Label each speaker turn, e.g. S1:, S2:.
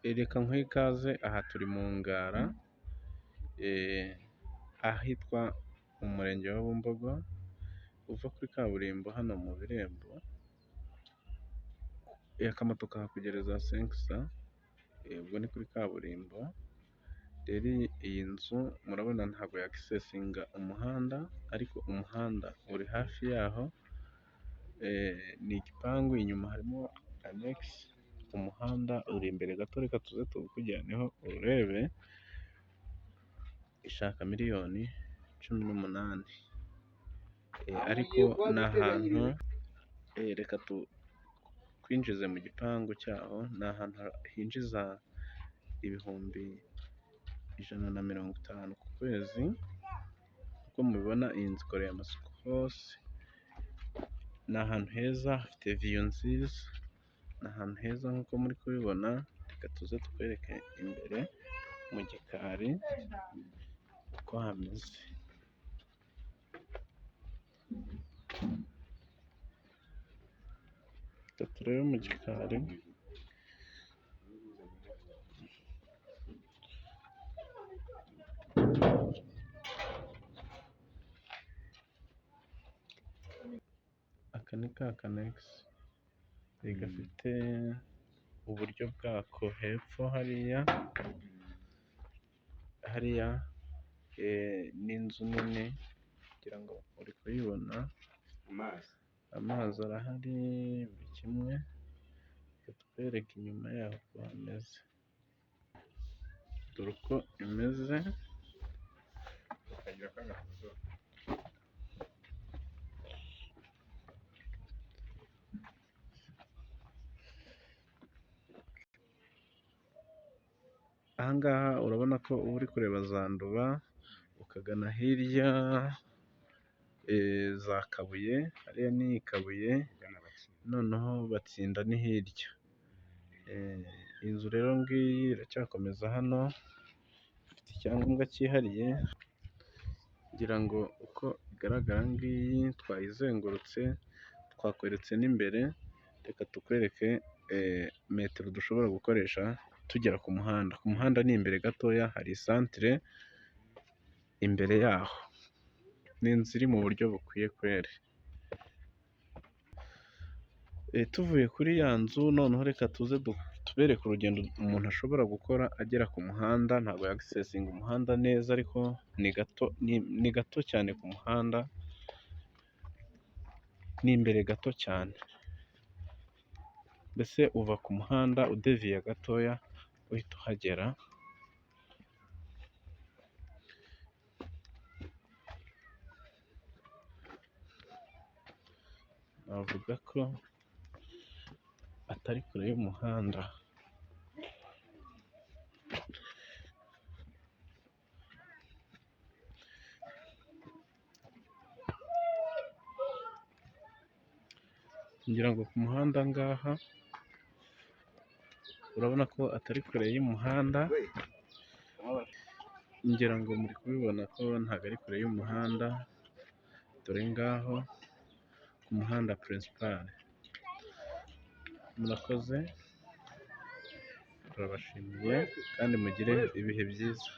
S1: Reka nkuhe ikaze aha turi mu Ngara, ahitwa mu murenge wa Bumbogo, uva kuri kaburimbo hano mu Birembo, akamoto kahakugereza senkisa, ubwo ni kuri kaburimbo, rero iyi nzu murabona ntabwo yakisesinga umuhanda, ariko umuhanda uri hafi yaho, ni igipangu inyuma harimo anegisi, umuhanda uri imbere gato reka tuze tuwukujyaneho uwurebe, ishaka miliyoni 18, ariko ni ahantu, reka tukwinjize mu gipangu cyaho, ni ahantu hinjiza 150,000 ku kwezi, uko mubibona iyi nzu ikoreye amasuku hose, ni ahantu heza hafite viyu nziza, ni ahantu heza nk'uko muri kubibona, reka tuze tukwereke imbere mu gikari uko hameze. Reka turebe mu gikari. Aka ni ka kanegisi gafite uburyo bwako hepfo hariya, hariya n'inzu nini ngira ngo uri kuyibona, amazi arahari buri kimwe, reka tukwereke inyuma yaho uko hameze, dore uko imeze. Aha ngaha urabona ko uba uri kureba za Nduba, ukagana hirya za Kabuye, hariya ni i Kabuye, noneho Batsinda ni hirya. Inzu rero ngiyi iracyakomeza hano, ifite icyangombwa cyihariye, ngira ngo uko igaragara ngiyi twayizengurutse, twakweretse n'imbere, reka tukwereke metero dushobora gukoresha tugera ku muhanda. Ku muhanda ni imbere gatoya hari isantere imbere yaho. Ni inzu iri mu buryo bukwiye kweri. Tuvuye kuri ya nzu noneho reka tuze tubereke urugendo umuntu ashobora gukora agera ku muhanda, ntabwo yagisesinga umuhanda neza ariko ni gato cyane ku muhanda, ni imbere gato cyane. Mbese uva ku muhanda udeviye gatoya uhita uhagera. Navuga ko atari kure y'umuhanda. Ngira ngo ku muhanda ngaha urabona ko atari kure y'umuhanda, ngira ngo muri kubibona ko ntabwo ari kure y'umuhanda, dore ngaho ku muhanda purinsipale. Murakoze, turabashimiye kandi mugire ibihe byiza.